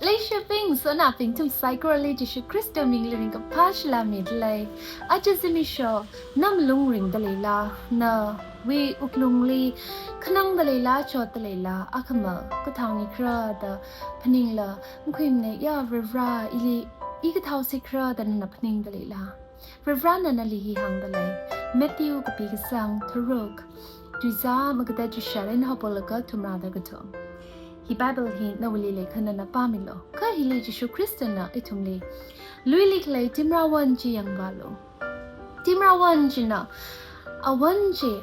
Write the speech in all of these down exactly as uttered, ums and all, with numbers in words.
Leishibing, sonabing, ithum saikorali Jishu Khrista mingli ringkaphā salām midalei. Aja zimiksho, na malung ringdaleila, nawui wuklungli khanangdaleila, chotdaleila, akhama kathāngni khala da phaningla, makhuimanei ya Varivarā, ili i kathāsi khala da nana phaningdaleila, Varivarāna nali hi hāngdalei. Matthew kapi kasang tharuk, tuizā makada chishat eina haophoklaga thumrāda kathum. Hi Bible hi nawuili leikhana nana pāmilu. Kha hili Jishu Khristana ithumli, luili khalei timrawon chi yangvālu. Timrawon china awon chi,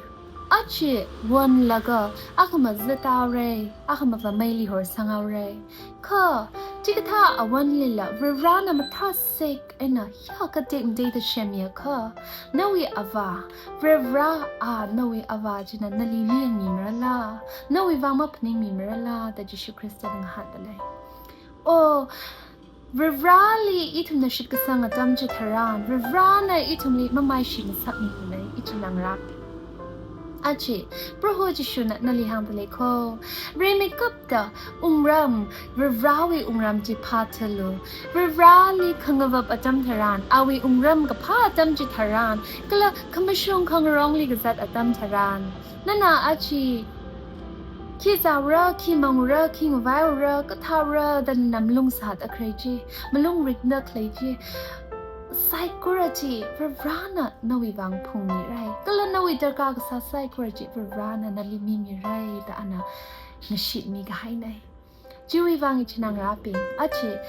aja wonlaga akhama zathaora, akhamava meili horsanghaora. Kha chikathā awonlila Varivarāna mathāsek eina hiyākha tekmateida semmiakha, nawui Avā, Varivarā a nawui Avā china nali miyangmimarala, nawui vang maphaningmimarala da Jishu Khristana ngahāndalei. O, Varivarāli ithumna shitkasang atam chitharan, Varivarāna ithumli mamaishingasakmilei, ichinā ngarābing. Aja, Proho Jishuna nali hāngdalei kho, rimeikapta wungram, Varivarāwui wungram chi phāthatlu. Varivarāli khangavap atam tharan, awui wungram kaphā atam chitharan, kala khamashung khangarongli kazat atam tharan, nana aja khi zāura, khi mangura, khi ngavaiura, kathāura da nana malung sāda khalei chi, malung rikda khalei chi saikora chi Varivarāna nawui vang phungmirai. Kala nawui darkar kasā saikora chi Varivarāna nali mimirai da ana ngashitmi kahainei. Chiwui vang ichinā ngarābing, aja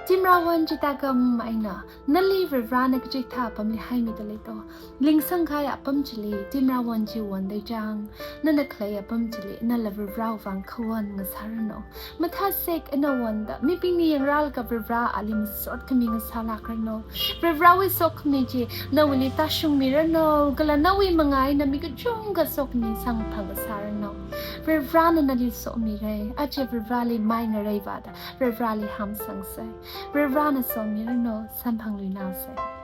timrawon chithākam eina nali Varivarāna kachi kathā apamli haimidalei to. Lingsangkahai apam chili timrawon chi wonda chang, nana khalei apam chili nala Varivarāwui vang khawon ngasāranu. Mathāsek eina wonda, mibingli yangrālaga Varivarāli masot khami ngasālākranu. Varivarāwui sokhami chi nawuili tāshungmiranu, kala nawui manga eina mi kachungkha sokhami samphangkasāranu. Varivarāna nali somirai, aja Varivarāli mai ngarai vāda Varivarāli hamsangsei. Varivarāna somiranu, samphangluinaosei.